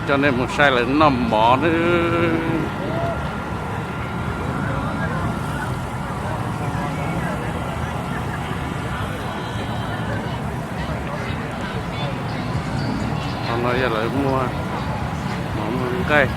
Coj nej mus saib lawv noj mov nawb. Qhov no yog lawv muag mov muag nqaij.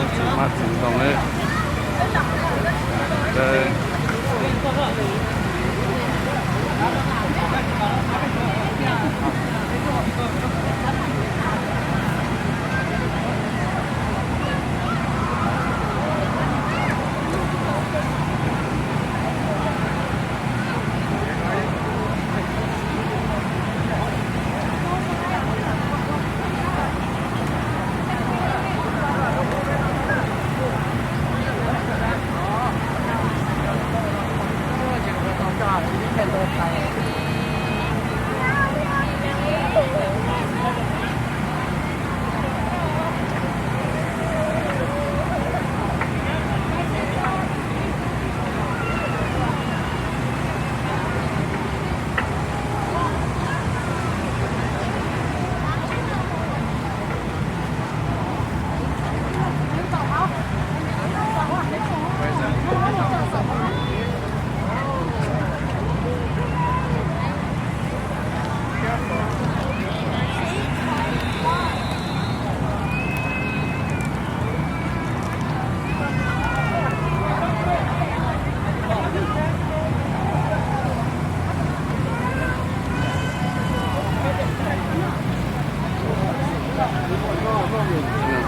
Txiv maj txiv ntoo ne.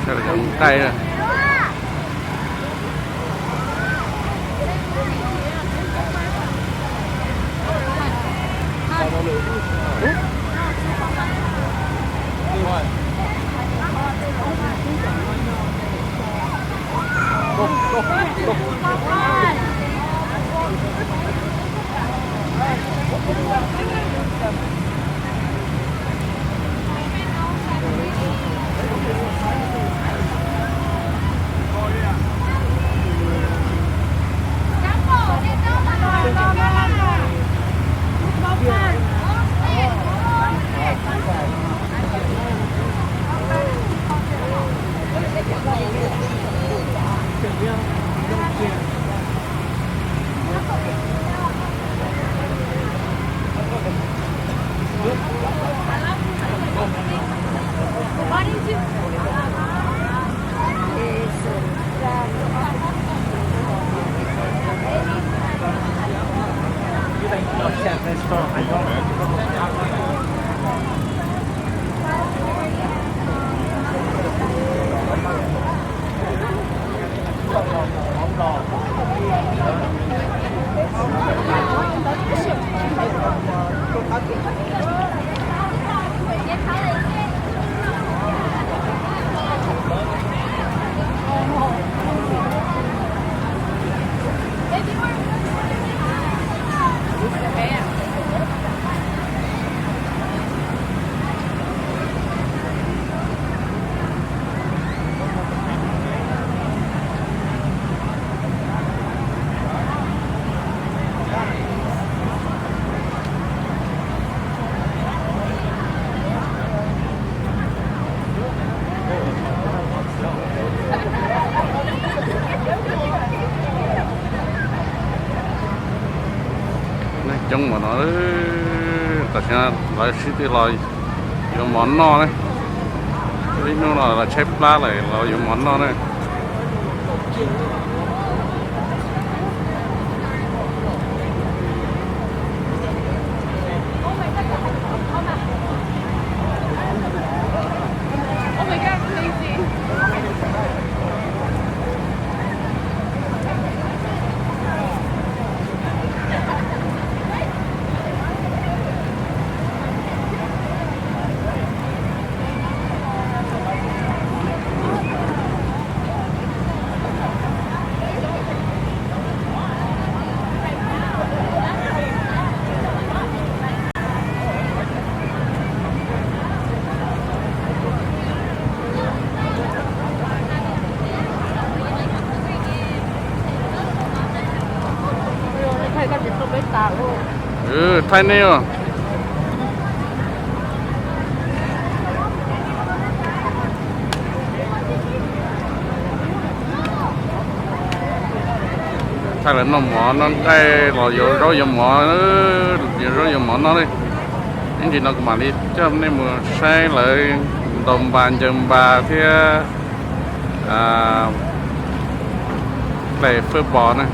Sawv daws nqaij. Coob npaum no, tam sim no lawv sib tw los yuav mov noj ne. Ib hnub no lawv tshaib plab lawm los yuav mov noj ne. Thaij nej os. Thaij lawv noj mov noj nqaij los yuav zaub yuav mov, yuav zaub yuav mov noj li. Ib ntsis no kuv mam li coj nej mus saib lawv ntaus npas ncaws npas thiab play football na.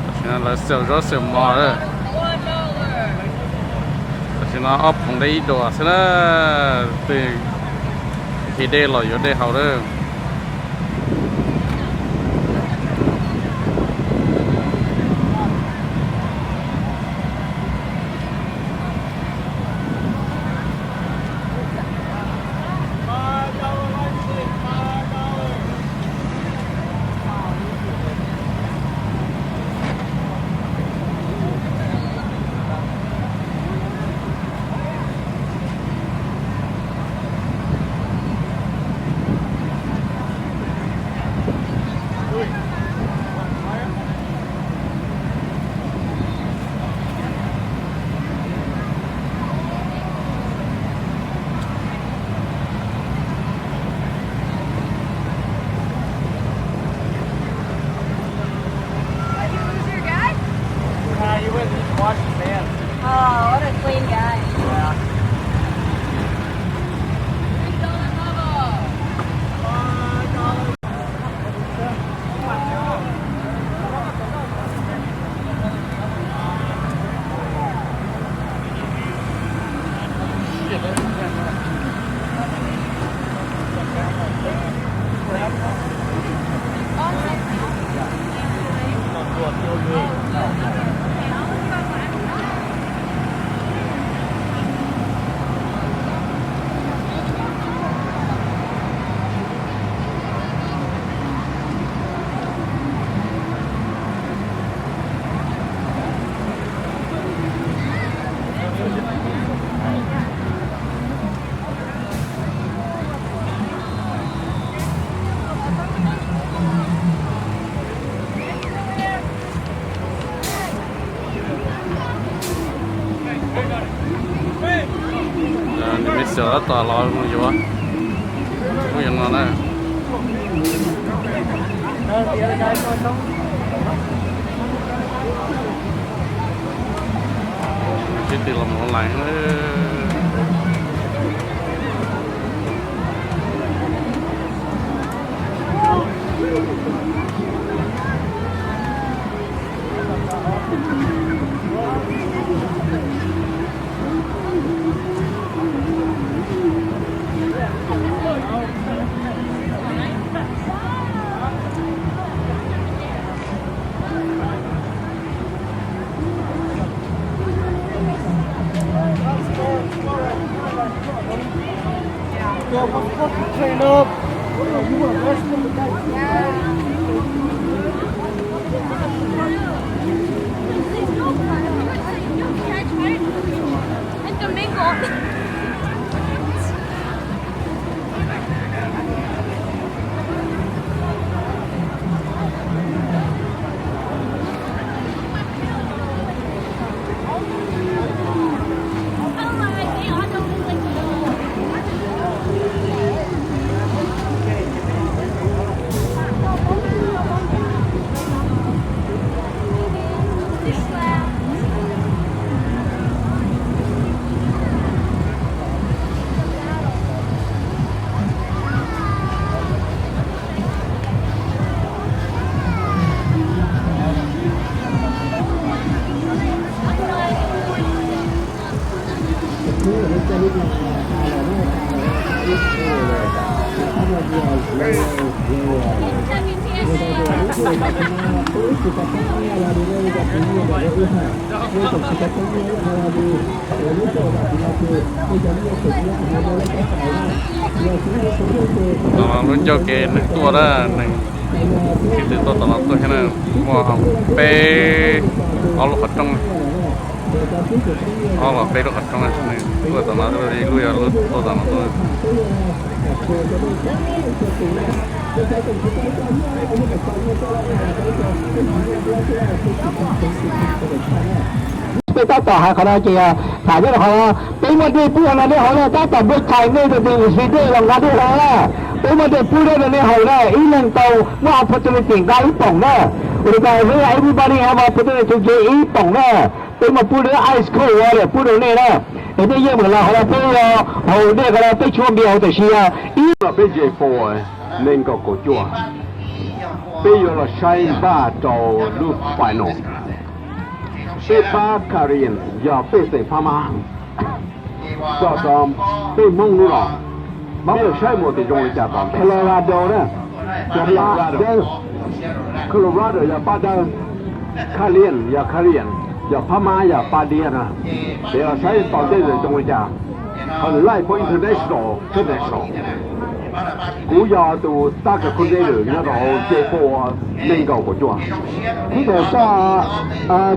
Tam sim no lawv xyaum zaub xyaum mov lawm. Tam sim no ob phoov dej ib duas xwb na, twg nqhis dej los yuav dej haus lawm. Did you lose your guy? Nah, he was just watching fans. Oh, what a clean guy. Yeah. Three dollar bubble. Five dollar. Nws me xiam tab tom los mus yuav, mus yuav no na. Tib tug los mus lais. Lub ncauj kev neeg tuaj na, neeg, tib tug tuaj tom no tuaj thiab na, muaj peb, ob lub qhov rooj, ob los peb lub qhov rooj, neeg tuaj tom no, ib lub yog lub tuaj tom no tuaj. Peb tab tom hais qhov no ces tham nyob rau qhov no, peb muaj dej pub no nej haus na, tab tom npuaj chais nej tus tis hli dej los nqa dej haus na. Peb muaj dej pub dej rau nej haus na, ib leeg tau muaj opportunity nqa ib poom na. Ua li ko, everybody have opportunity to get ib poom na. Peb muaj pub dej ice cold water pub rau nej na. Es nej yeej meem los qhov no peb yuav haus dej qhov no, peb tsis muaj npias haus tiam sis ib peb J four nees nkaum kaum cuaj, peb yuav los saib npaj rau lub final. Peb pab Korean yog pej xeem Phab Mab. Txog rau peb Hmoob hnub no, peb yuav saib mus tias zoo li cas tom ntej. Colorado na, Colorado, Colorado yog pab dawb, Korean yog Korean, yog Phab Mab yog pab diab na. Peb los saib tom ntej zoo li cas. Hawm Laij Phooj International, International. Kuv yog tus staff coordinator nyob rau hauv J four nees nkaum kaum cuaj. Peter koj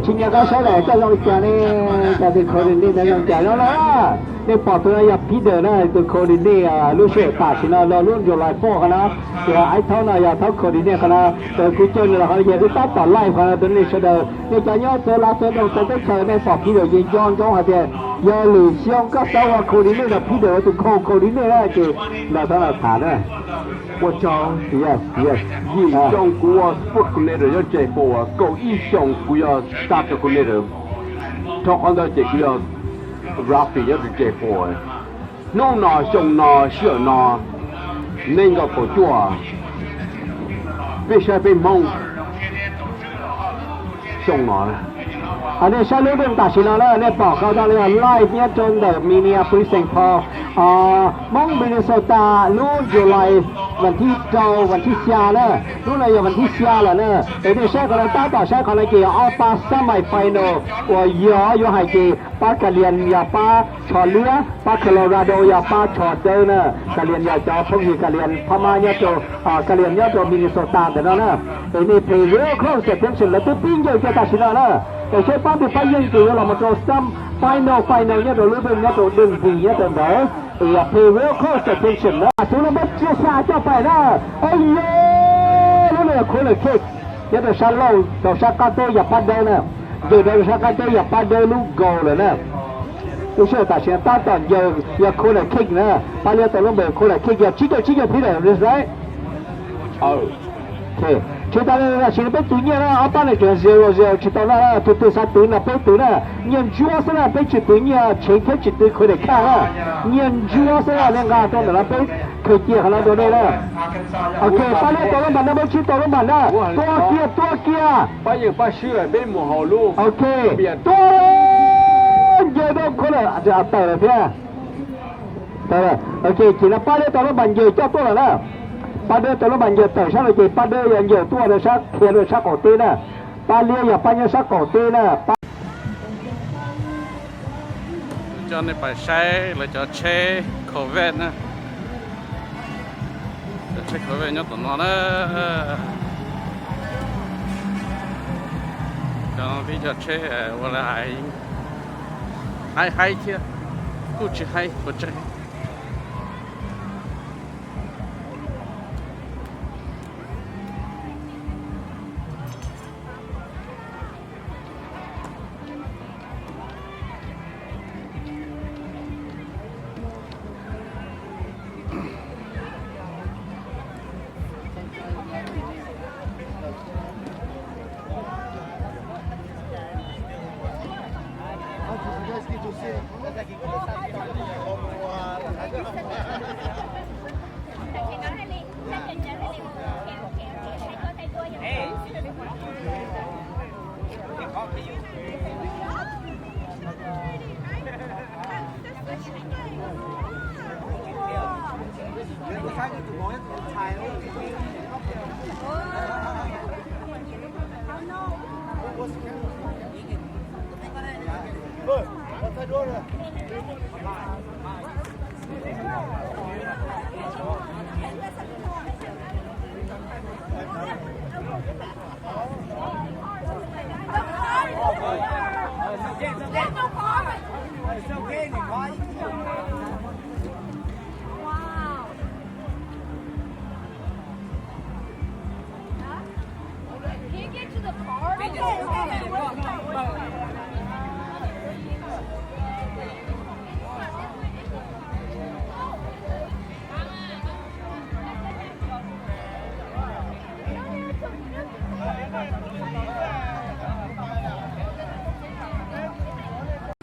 tsis nyiam koj saib lawm koj zoo li cas ne? Koj tus coordinator ntawd zoo li cas no na? Nej pom tus no yog Peter na, tus coordinator lub sij hawm tam sim no rau lub July four qhov no, ces Aib Thaub no yog Thaub coordinator qhov no. Kuv caw nws los qhov no ces wb tab tom live qhov no rau nej sawv daws, nej cov nyob txawv lab txawv nroog txawv teb chaws nej pom Peter ces nco ntsoov hais tias yog lwm xyoo koj xav ua coordinator no, Peter ua tus co coordinator na ces nrog Thaub no tham na. Ua tsaug. Yim xyoo kuv ua sport coordinator nyob J four, kaum ib xyoo kuv yog staff coordinator. Dhau qhov ntawd ces kuv yog referee nyob rau J four. Hnub no xyoo no sij hawm no nees nkaum kaum cuaj, peb saib peb Hmoob xyoo no. Nej saib lub rooj tam sim no na, nej pom qhov no yog live nyob rau ntawm Minneapolis, Saint Paul, Hmoob Minnesota, lub July Vas thib rau, vas thib xya na, hnub no yog vas thib xya lawm na. Es nej saib qhov no, tab tom saib qhov no ces yog ob pab semi final uas yog yuav hais ces pab Ka Lias yog pab tsho liab, pab Colorado yog pab tsho dawb na. Ka Lias yog cov phooj ywg Ka Lias Phab Mab nyob rau, Ka Lias nyob rau Minnesota ntawm no na. Es nej phem real close attention, lawv twb pib ncaws kiag tam sim no na. Es saib pab twg pab yeej ces yuav los mus rau semi final, final nyob rau lub rooj nyob rau Dej Vis nyob rau ntawd. Es pay real close attention na, tus no muab tsis xav coj pais na. Au yog, lub no yog corner kick, nyob rau sab laug rau sab qab teb yog pab dawb na. Ncaws rau sab qab teb yog pab dawb lub goal lawm na. Lub sij hawm tam sim no tab tom ncaws yog corner kick na. Pab liab tau lub npe corner kick yog tsib caug tsib caug feet lawm, right? Tsis tas li, tam sim no peb tus nyiaj na, ob pab no tseem zero zero tsis tau na, tus twg xav twv no peb twv na. Nyiaj ntsuab xwb na, peb tsis twv nyiaj tshev thiab tsis twv corner kick na. Nyiaj ntsuab xwb na, nej nqa rau ntawm no peb khaws cia qhov no rau nej na. Ok, pab liab tau lub npas na, pab tsib tau lub npas na. Tua kiag, tua kiag. Ok, tua, ncaws rau corner, tawm lawm thiab. Ok, ces no pab liab tau lub npas ncaws coj tuaj lawm na. Pab dawb tau lub npas ncaws tawm sab no ces pab dawb yog ncaws tuaj rau sab, qhia rau sab qaum teb na. Pab liab yog pab nyob sab qaum teb na. Coj nej pais saib lawv cov tsheb Corvette na. Cov tsheb Corvette nyob tom no na. Cov no tib cov tsheb ua li hais haib haib thiab kuj tsis haib puas tseeb.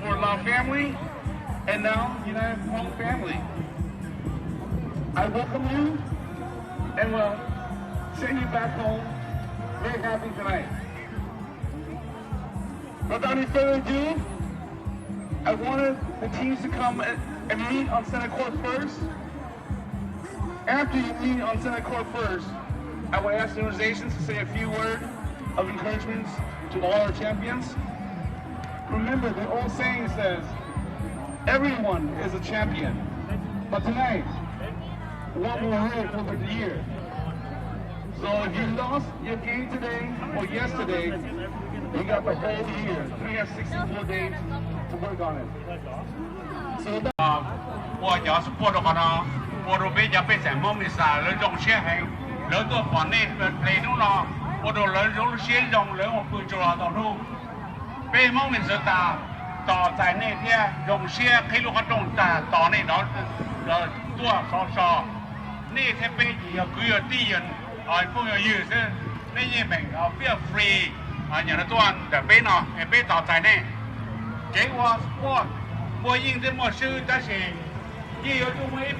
For Lao family, and now United Hmong family. I welcome you, and will send you back home very happy tonight. Without any further ado, I wanted the teams to come and, and meet on center court first. After you meet on center court first, I will ask the organizations to say a few words of encouragement to all our champions. Remember, the old saying says, everyone is a champion. But tonight, one will rule for the year. So if you lost your game today or yesterday, you got the whole year, three hundred sixty-four days to work on it. เพื่อ cov support รายการ no, ua rau peb cov pej xeem Hmoob Mesa lawv zoo siab heev, lawv tuaj pom nej hle hnub no, ua rau lawv zoo siab zoo, lawv ua pw tsaug los tau hnub. Peb Hmoob Minnesota tos txais nej thiab zoo siab qhib lub qhov rooj tag tos nej tuaj so so. Nej thiab peb ces yog kwv yog tij, yog phooj yog ywg xwb. Nej yeej meem feel free nyob no tuaj ntawm peb no es peb tos txais nej. Kev ua sport muaj yeej thiab muaj swb tab sis yeej yuav tsum muaj ib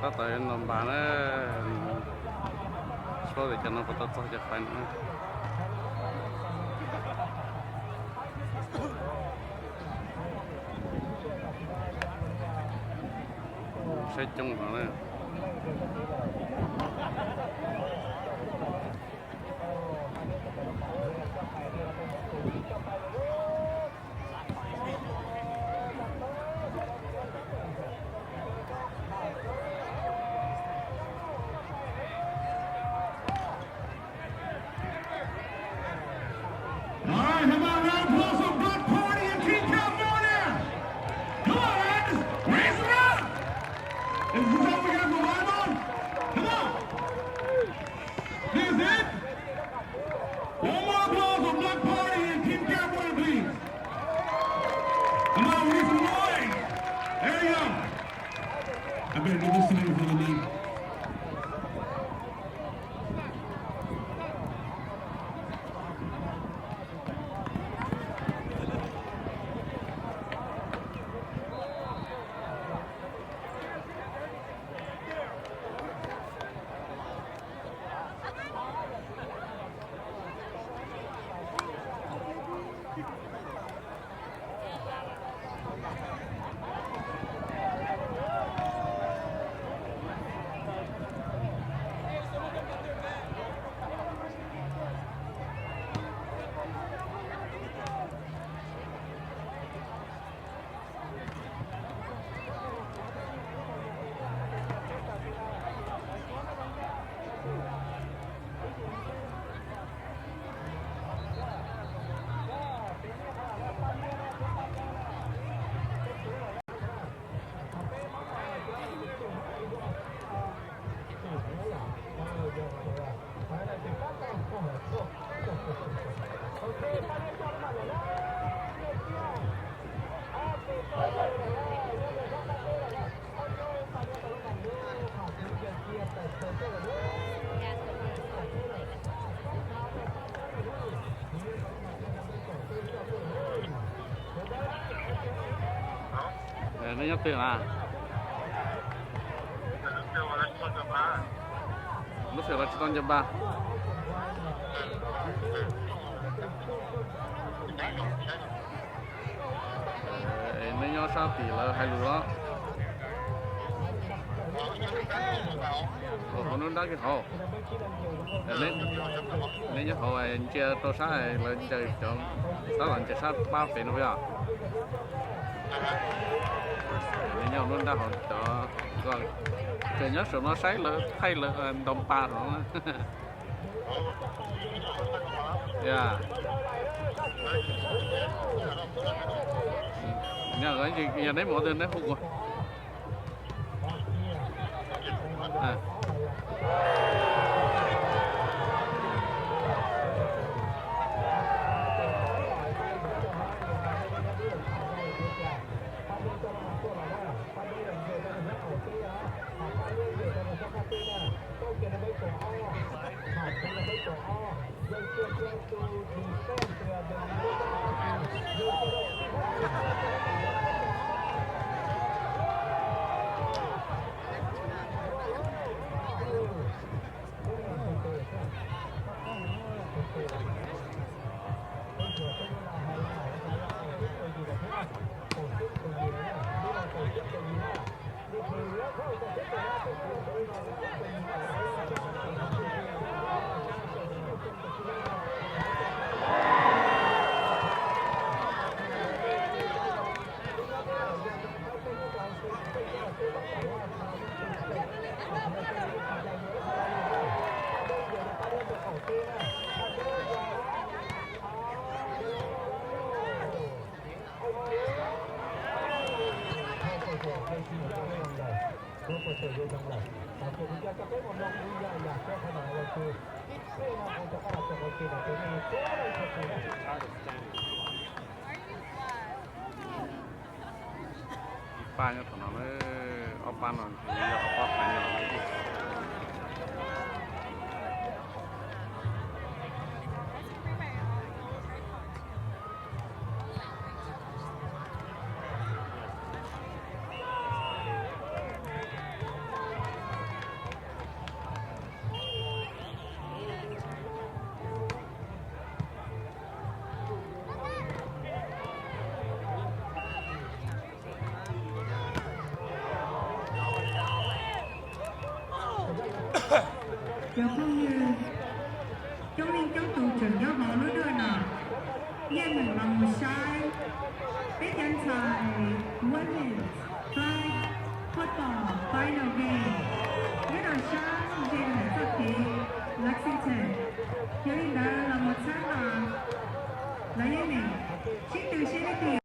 Tab tom ntaus npas na, tsis paub tias cov no puas tau txog cov fais no. Saib coob no na. All right, how about a round of applause for Block Party and Team California? Come on, man, just raise it up. Is this all we got for volleyball? Come on. This is it. One more applause for Block Party and Team California, please. Come on, we need some noise. There you go. I better get this thing for the league. Nej nyob twg na? Lub xwm los tsis tau nce npas. Nej nyob sab tim lawv hais lus los? Hauv lub nrab hauv. Nej nyob hauv ntsia rau sab lawv ncaws cov, sab los ncaws sab pab pem no yog. Nej nyob lub nrab hauv cov, tseem nyob saum no saib lawv thaij lawv ntaus npas no. Yog neb mus twg neb hu kuv. Ib pab nyob thaum no, ob pab no yog ob pab phav nyom. Cov phooj ywg, coob leej coob tus tseem nyob hauv lub duab no, yeej meem los mus saib peb cov ntxhais Women's Flag Football Final Game nyob rau sab ze ntawm txoj kev Lexington. Yog li ntawd los mus txhawb nqa los yeej meem sib tw sib leej twg.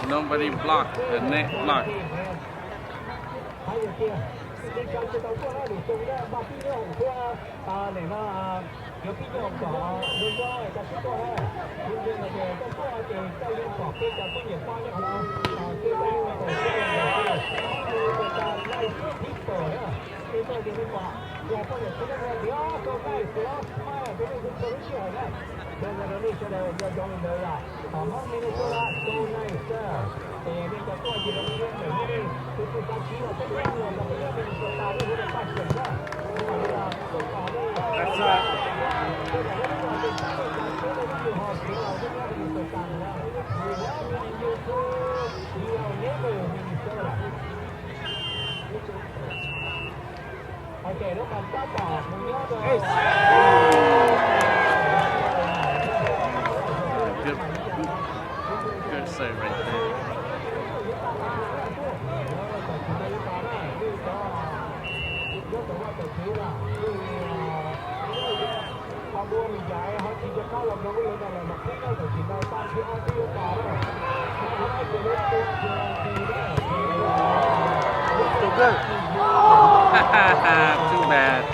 Nobody block, the net block. Good, good save right there. Too bad.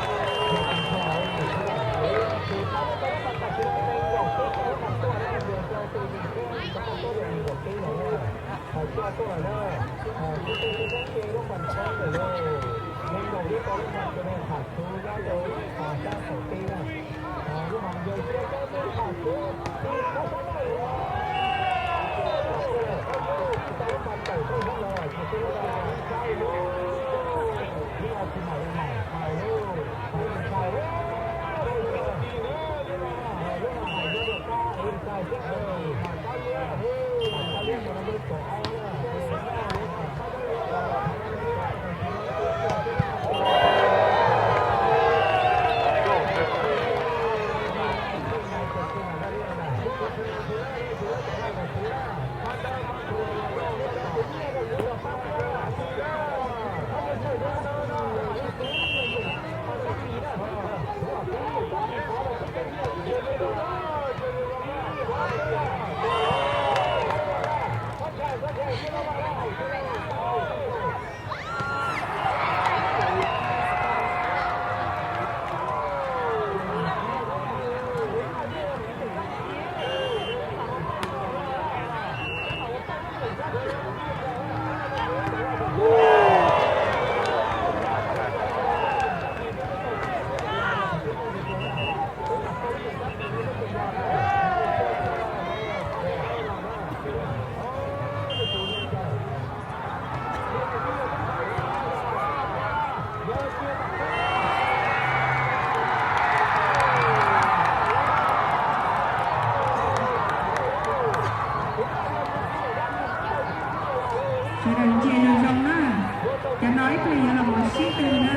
Yuav los mus sib tw na.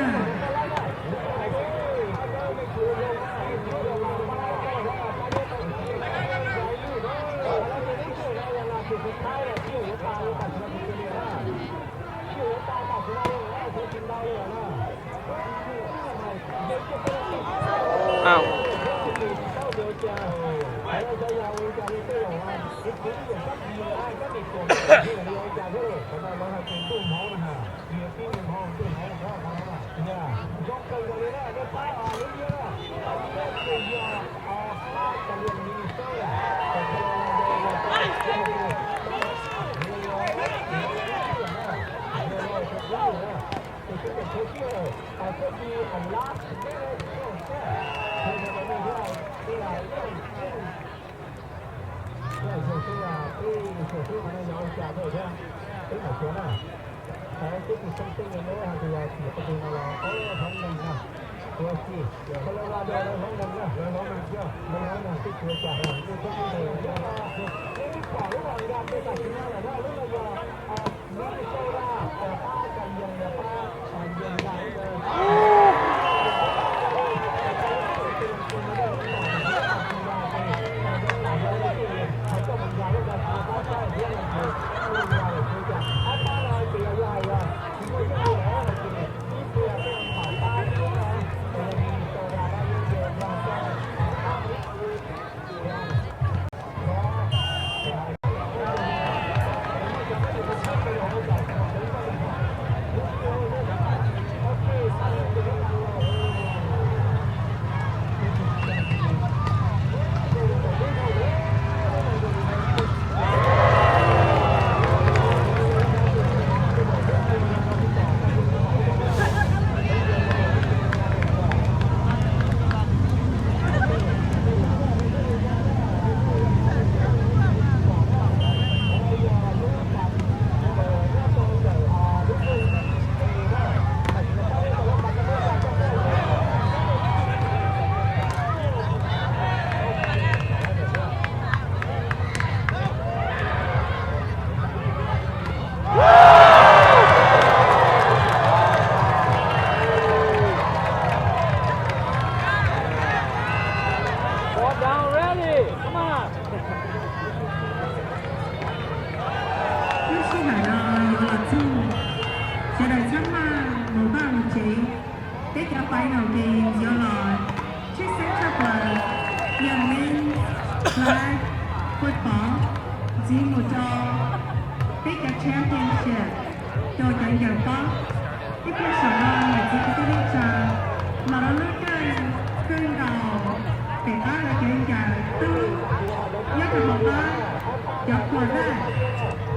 Lub sij hawm no yuav los txog, sawv daws txhob maj mus vaj mus tsev. Peb cov final games yuav los tshwj xeeb tshaj plaws yog men's flag football ntxiv mus rau peb cov championship rau cov ncaws pob. Ib pliag saum no niam txiv kwv tij neej tsa los rau lub caij kawg nkaus pem qab lawv cov ncaws tub nyob rau hauv qab cov khuam laj.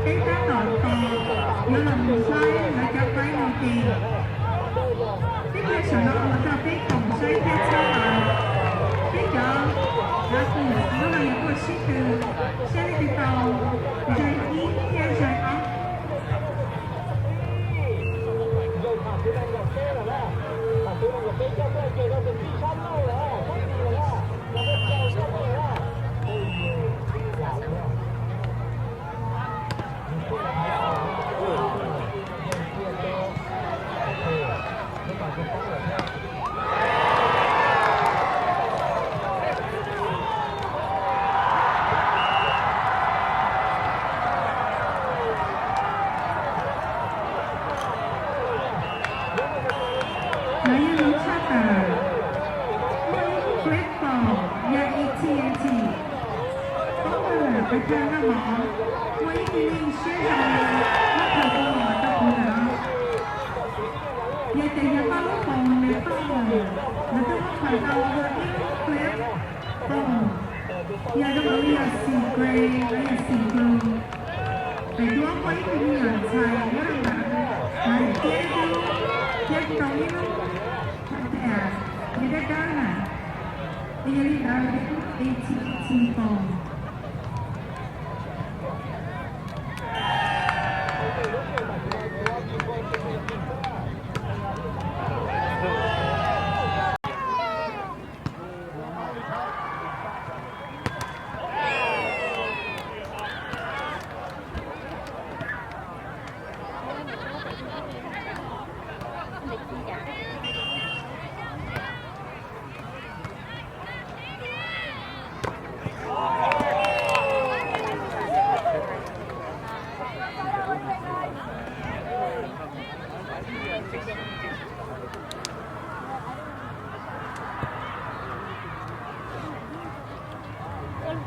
Peb tab tom tos yuav los mus saib lawv cov final games. Ib pliag saum no ua rau peb koom saib thiab txhawb nqa peb cov athletes hnub no yuav tuaj sib tw saib leej twg tau nqe ib thiab nqe ob. Lawv yeej hlub tshaj tawm. Muaj ib lub clip yog A T and T. Pab pawg lawm pes tsawg noj mov, muaj ib tug neeg siab zoo li muab khaws tus mos rau kuv ntawm no. Yog tias yog koj lub phone nws toj lawm, lawv twb muab khaws tau ua ib lub clip phone. Yog zoo li yog xim gray los yog xim blue. Pem duab muaj ib tug me nyuam ntxhais nyob rau ntawd, hnav daim tiab dub thiab rau ib lub pam tas yog dawb dawb na. Es yog li ntawd A T T phone.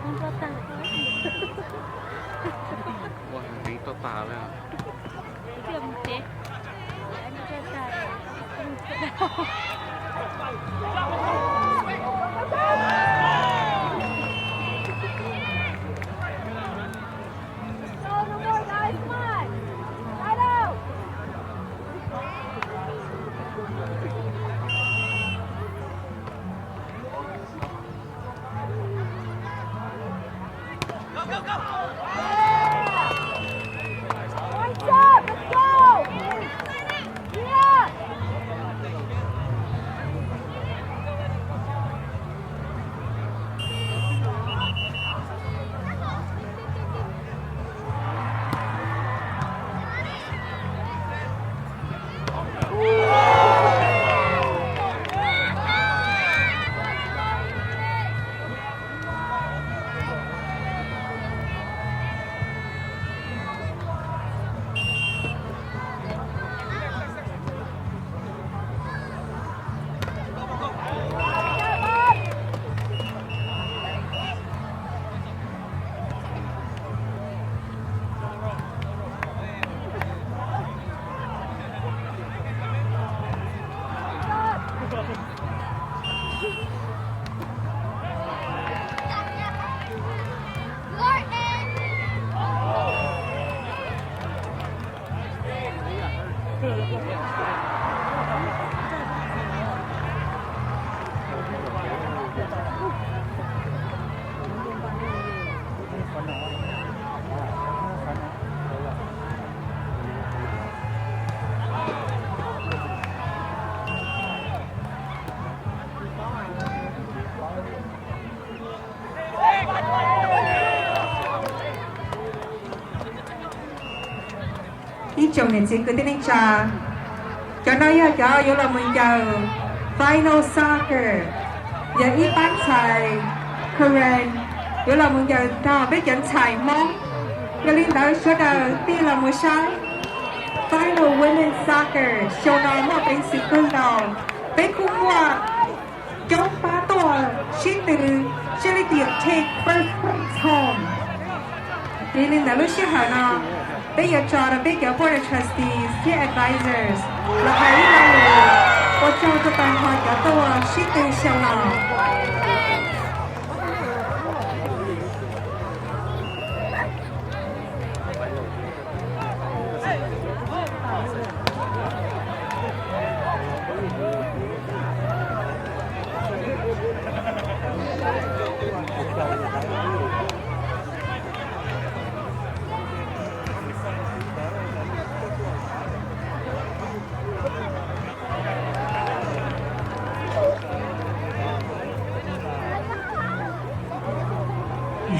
Ua heev toj tas li. Ib tsoom niam txiv kwv tij neej tsa, cov no yog cov yuav los mus ncaws Final Soccer, yog ib pab ntxhais Karen yuav los mus ncaws nrog peb cov ntxhais Hmoob. Yog li ntawd sawv daws tig los mus saib Final Women's Soccer xyoo no muaj peev xwm kawg nkaus. Peb kuj muaj coob pab tuaj sib tw, sib li tiam take first place home. Vim li ntawd lub sij hawm no, peb yuav tso rau peb cov Board of Trustees thiab Advisors los hais ib lo lus ua tsaug rau tag nrho cov tuaj sib tw xyoo no.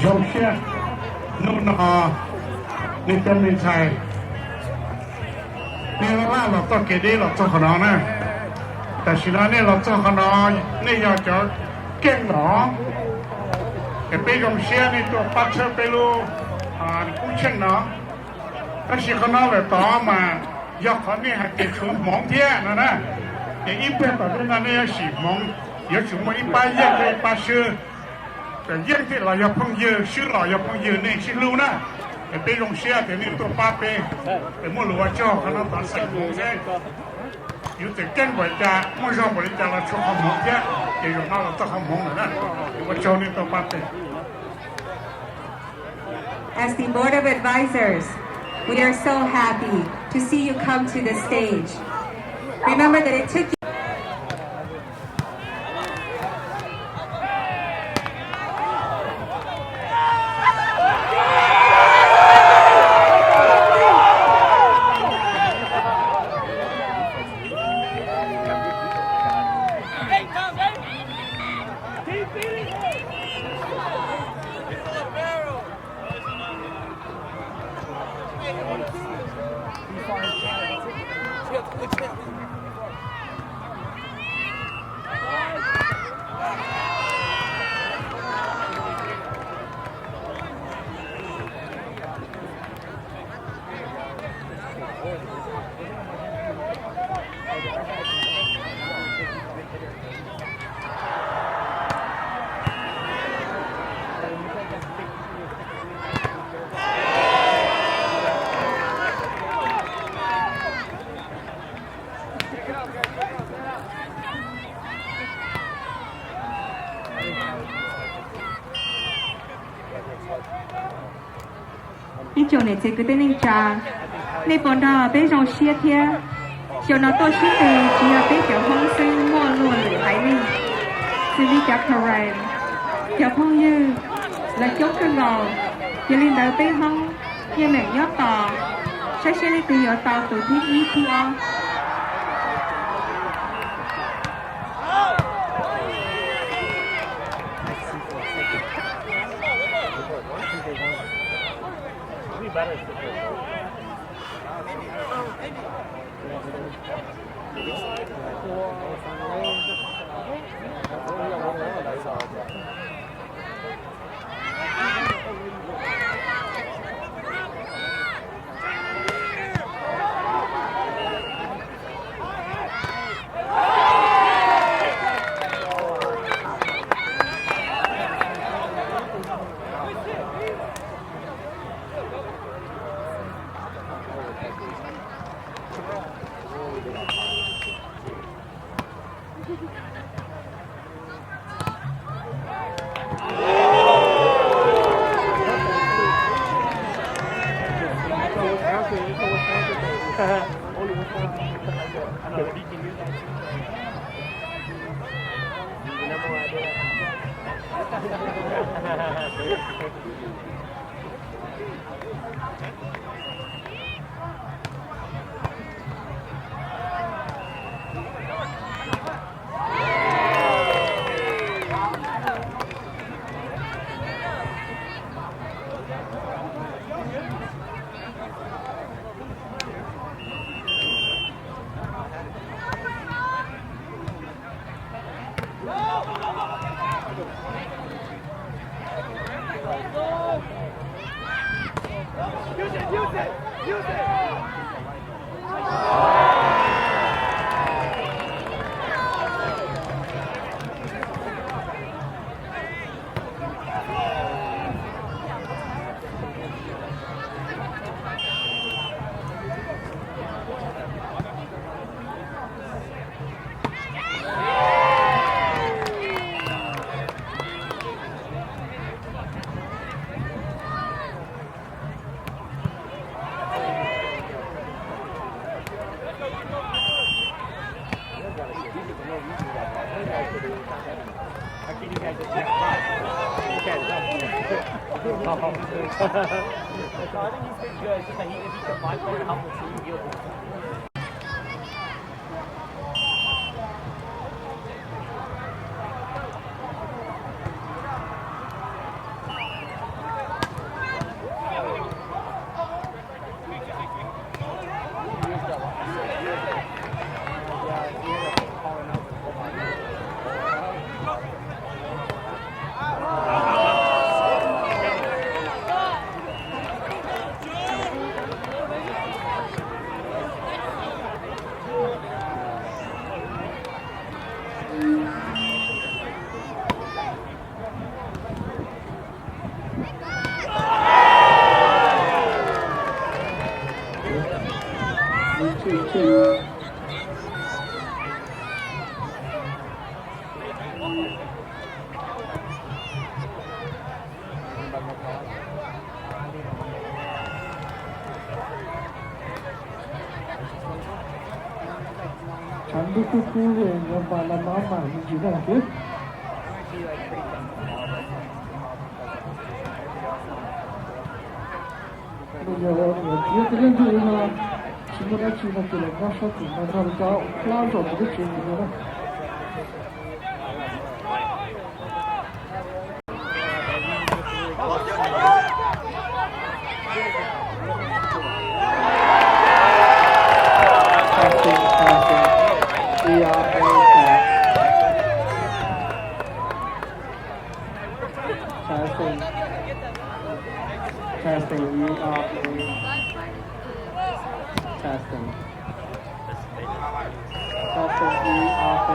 Zoo siab hnub no nej cov me ntxhais nej laj laj los txoj kev deb los txog qhov no na. Tam sim no nej los txog qhov no, nej yog cov keej los, es peb zoo siab nej tuaj pab tshawb peb lub kub tsheej no. Tab sis qhov no lawm tod mas yog qhov nej hais tias tshuav hmoov thiab no na, ces ib pliag tom ntej no nej yuav sim hmoov, yuav tsum muaj ib pab yeej thiab ib pab swb. Yeej thiaj los yog phooj ywg, swb los yog phooj ywg, nej sib hlub na. Es peb zoo siab tias nej tuaj pab peb, es muaj lus ua tsaug qhov no tod xeem hmoov xwb. Yuav txawm keej npaum li cas, muaj zog npaum li cas los tshuav qhov hmoov thiab, ces zaum no los txog qhov hmoov lawm na. Ua tsaug nej tuaj pab peb. As the Board of Advisors, we are so happy to see you come to the stage. Remember that it took you Ib tsoom niam txiv kwv tij neej tsa, nej puas nrog peb zoo siab thiab? Xyoo no tuaj sib tw tsis yog peb cov Hmoob xwb, muaj luag lwm haiv neeg, xws li cov Karen, cov phooj ywg, lawv coob kawg nkaus. Yog li ntawd peb Hmoob yeej meem nyob tos saib seb leej twg yuav tau tus thib ib thib ob. Tshav ntuj kub kub li, yuav npam los no mam me ntsis daj thiab. Nws yog tias tej leej twg no tsis muaj dab tsi no ces los nyob sab tim no nrog rau cov hlab zos tim teb tsev ntawd na. Passing, passing. E R A pass. Passing. Passing, E R A. Passing. Passing, E R A.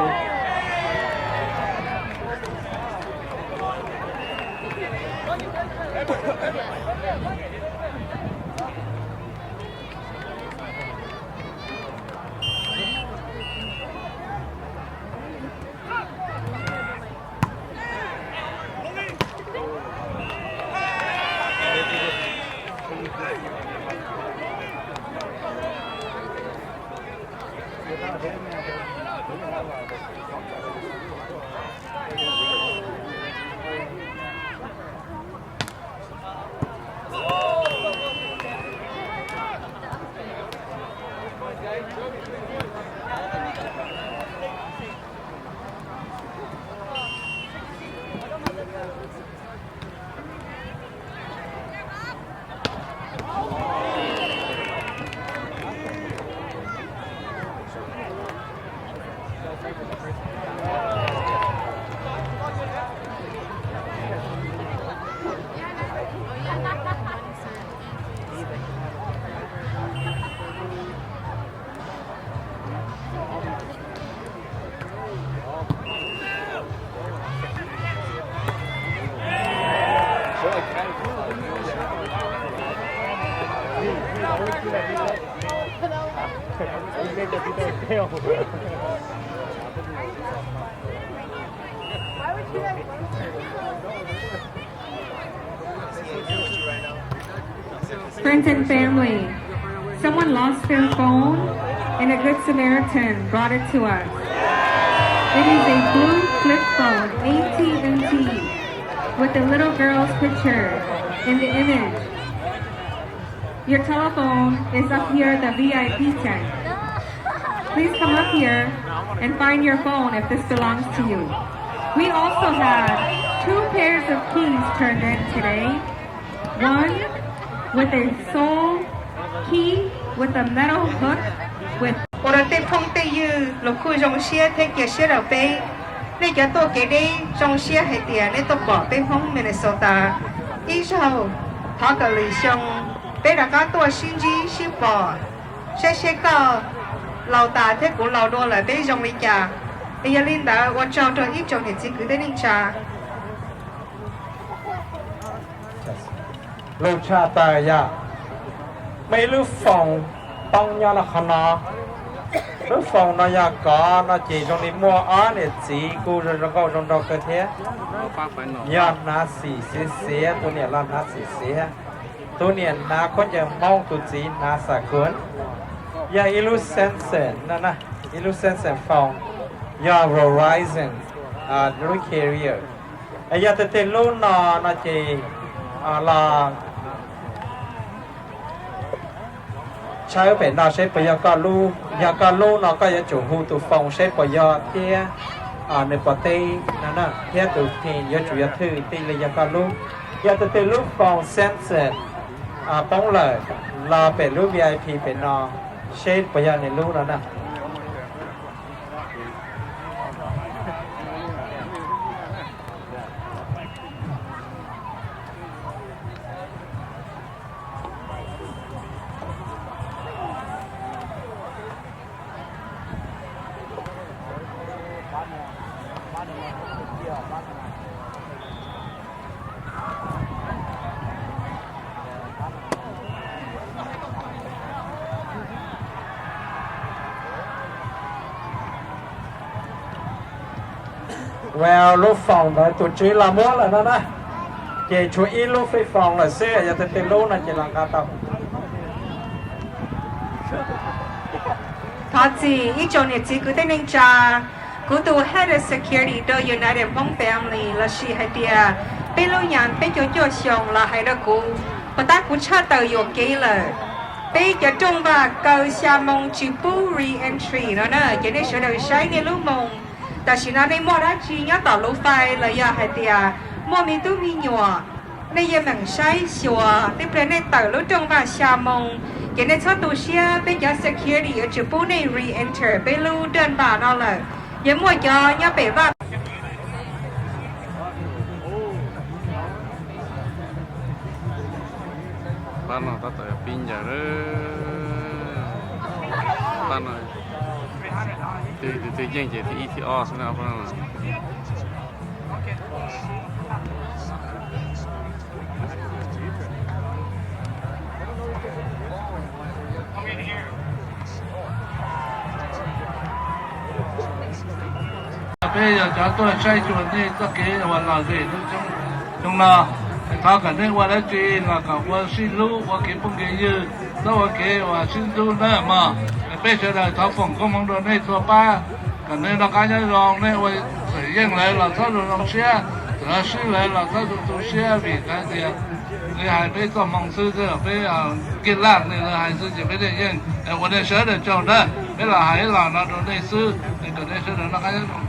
Friends and family, someone lost their phone and a Good Samaritan brought it to us. It is a blue flip phone, A T and T, with a little girl's picture in the image. Your telephone is up here at the V I P tent. Please come up here and find your phone if this belongs to you. We also had two pairs of keys turned in today. One with a sole key with a metal hook with Ua rau tej phooj tej ywg los kuj zoo siab thiab cia siab rau peb. Nej cov tuaj kev deb zoo siab hais tias nej tuaj pom peb Hmoob Minnesota ib zaug. Thov kom lwm xyoo peb rov qab tuaj sib ntsib sib pom, saib seb koj laus tas thiab kuv laus dua lawm peb zoo li cas. Es yog li ntawd ua tsaug rau ib tsoom niam txiv kwv tij neej tsa. Lus tshaj tawm yog muaj ib lub foos poob nyob rau qhov no. Lub foos no yog kov no ces zoo li muaj ob niam txiv kuj zoo nkauj zoo nraug kawg thiab. Yog hnav xim xiav xiav, tus niam los hnav xim xiav, tus niam hnav khaub ncaws Hmoob, tus txiv hnav xas kuv. Yog ib lub Samsung no na, ib lub Samsung foos, yog Verizon lub carrier. Yog tej tej lub no no ces los tshawb pem no seb puas yog koj lub. Yog koj lub no koj yuav tsum hu tus foos seb puas yog thiab nws puas teb no na, thiab tus phim yuav tsum yog thwj tij li yog koj lub. Yog tej tej lub foos Samsung poob lawm los pem lub V I P pem no seb puas yog nws lub no na. Well, lub foos ntawd tus tswv los muab lawm no na, ces tshuav ib lub fej foos lawm xwb, yog tej tej lub no ces los nqa tau. Thov txim ib tsoom niam txiv kwv tij neej tsa, kuv tus head of security rau United Hmong Family lossis hais tias peb lub nyam peb caug cuaj xyoo los hais rau kuv, puas tab kuv tshaj tawm yuam kev lawm. Peb cov rooj vag kaw xya moo tsis pub re-entry no na, ces nej sawv daws saib nej lub moo. Tam sim no nej muaj dab tsi nyob tom lub fais los yog hais tias muaj me tub me nyuam, nej yeej meem saib xyuas, tej pliag nej tawm lub rooj vag xya moo, ces nej txhob tu siab, peb cov security yuav tsis pub nej re-enter peb lub rooj vag no lawm. Yeej muaj cov nyob pem vaj. Pab no tab tom pib ncaws lawm. Pab no twg twg yeej ces thib ib thib ob xwb na pab no. Peb yog cov tuaj saib xyuas nej txoj kev uas lom zem xyoo no. Thov kom nej ua dab tsi los kom ua sib hlub, ua kev phooj kev ywg, txhob ua kev uas sib ntxub nawb mog. Peb sawv daws thov foom koob hmoov rau nej txhua pab, kom nej noj qab nyob zoo. Nej ua txawm yeej lawv los txhob tu zoo siab, txawm swb lawv los txhob tu tu siab, vim hais tias nws hais peb txoj hmoo xwb, peb kiag laj nws lawv hais xwb ces peb yeej ua nej sawv daws tsaug nawb. Peb los hais los no rau nej xwb, kom nej sawv daws noj qab nyob zoo.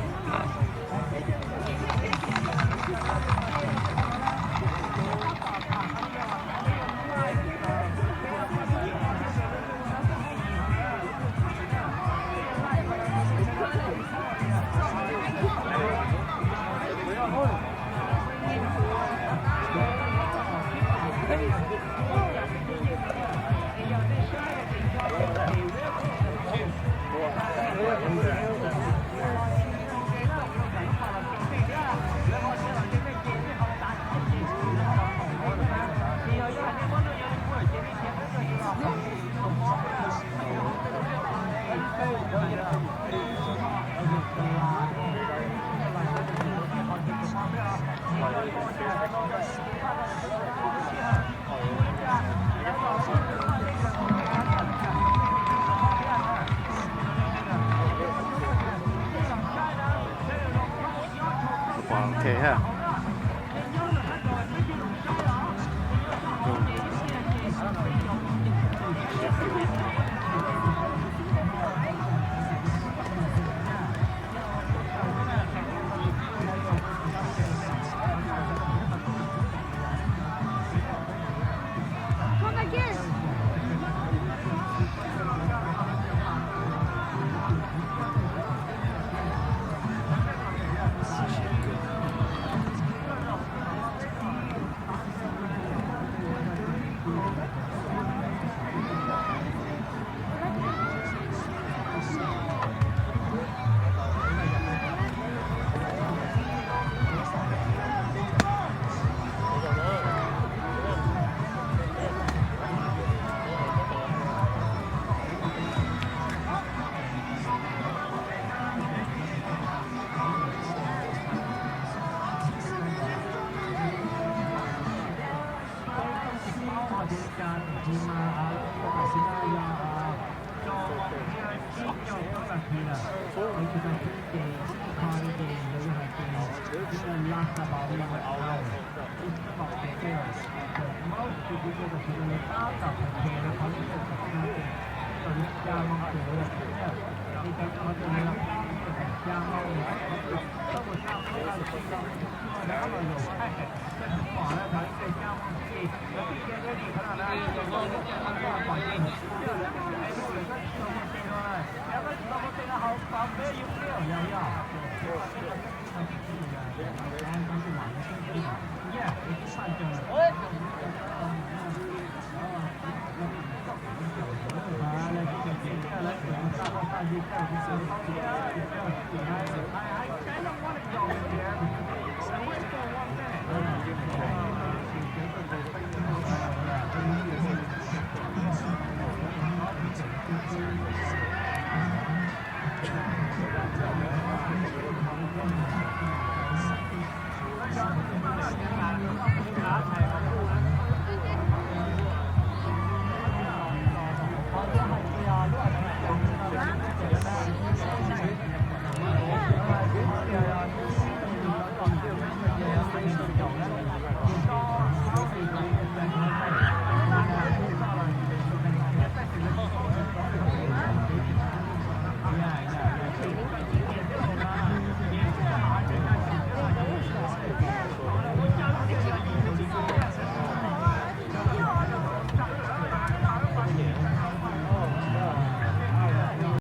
Pom thiab ha.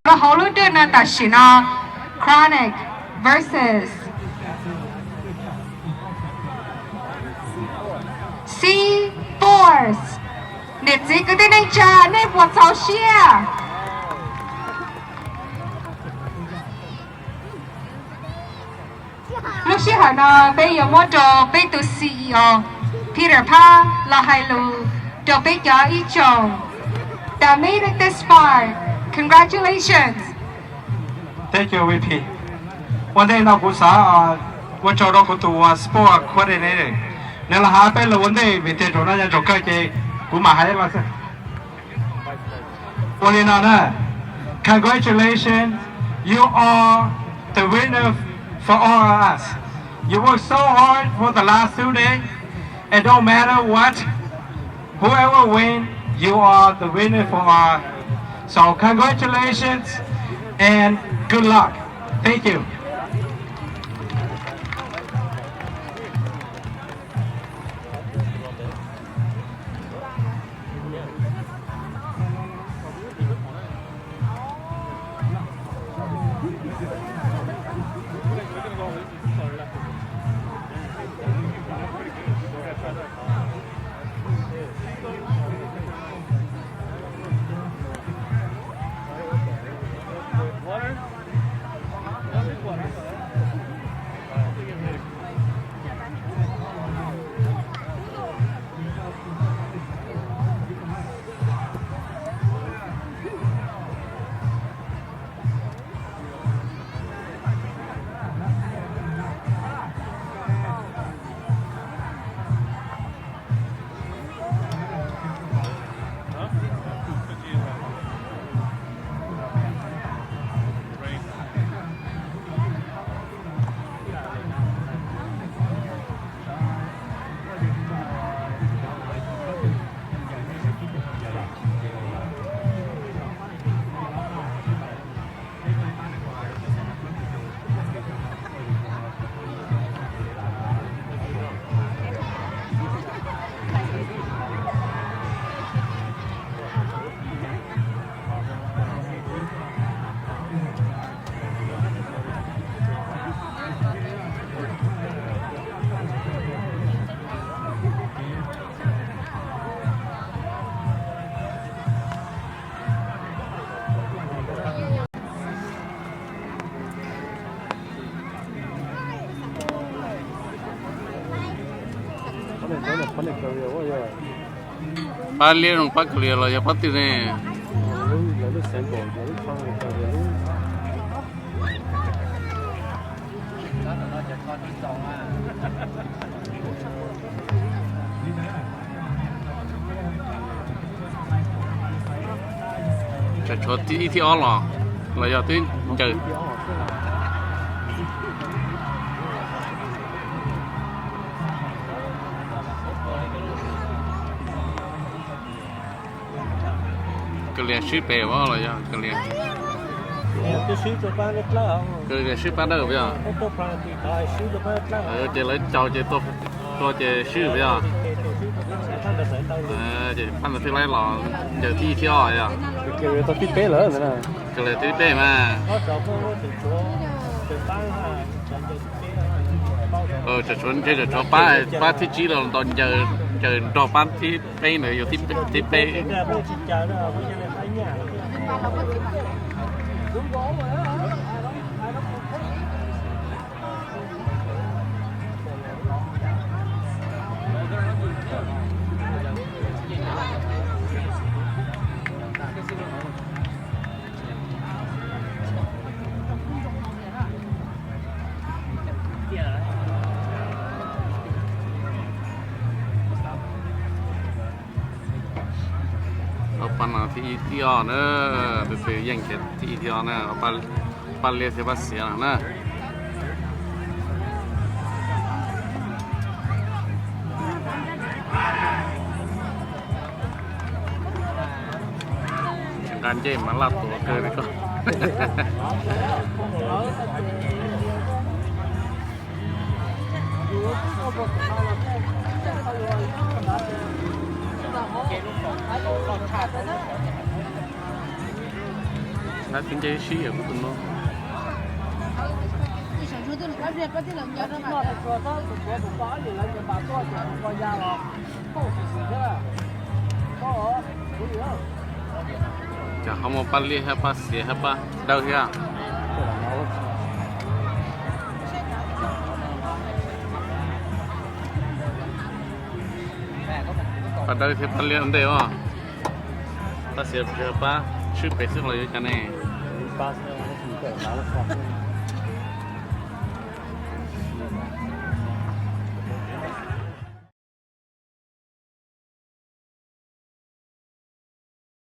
Rau hauv lub nroog no tam sim no, Chronic versus C Force. Niam txiv kwv tij neej tsa, nej puas txaus siab? Lub sij hawm no peb yuav muab rau peb tus C E O, Peter Phab, los hais lus rau peb cov ib tsoom The Minute This Far. Congratulations. Thank you, V P. Ua ntej no kuv xav ua tsaug rau kuv tus sport coordinator, nws los hais peb lus ua ntej vim tias zaum no yog zaum kawg ces kuv mam hais los xwb. Ua li no na, congratulations, you are the winner for all of us. You work so hard for the last two days, and don't matter what, whoever win, you are the winner for all. So congratulations and good luck. Thank you. Pab liab zoo pab kaus liam los yog pab twg ne? Tsam tshuav ib thib ob los, los yog twb ncaws. Kaus liam swb pem los yog kaus liam, kaus liam swb pab dawb puas yog? Ces lawv caum ces tua ces swb puas yog? Ces phab ntawd thiaj li los ncaws thib ib thib ob yog? Kaus liam thib peb mas. Tsam tshuav ntshe tsam tshuav pab, pab thib tsib los ntaus ncaws nrog pab thib peb ntawd yog thib peb. Ob pab no thib ib thib ob na, tus twg yeej ces thib ib thib ob na, pab liab thiab pab xiav na. Nqa ncej mas laj tuav kawg li koj. Hab tib nce sib yam kuv tus no. Ces ho muaj pab liab hab pab xiav hab pab dawb thiab. Pab dawb thiab pab liab ua ntej os. Pab xiav pab swb pem xwb los yuav cas ne?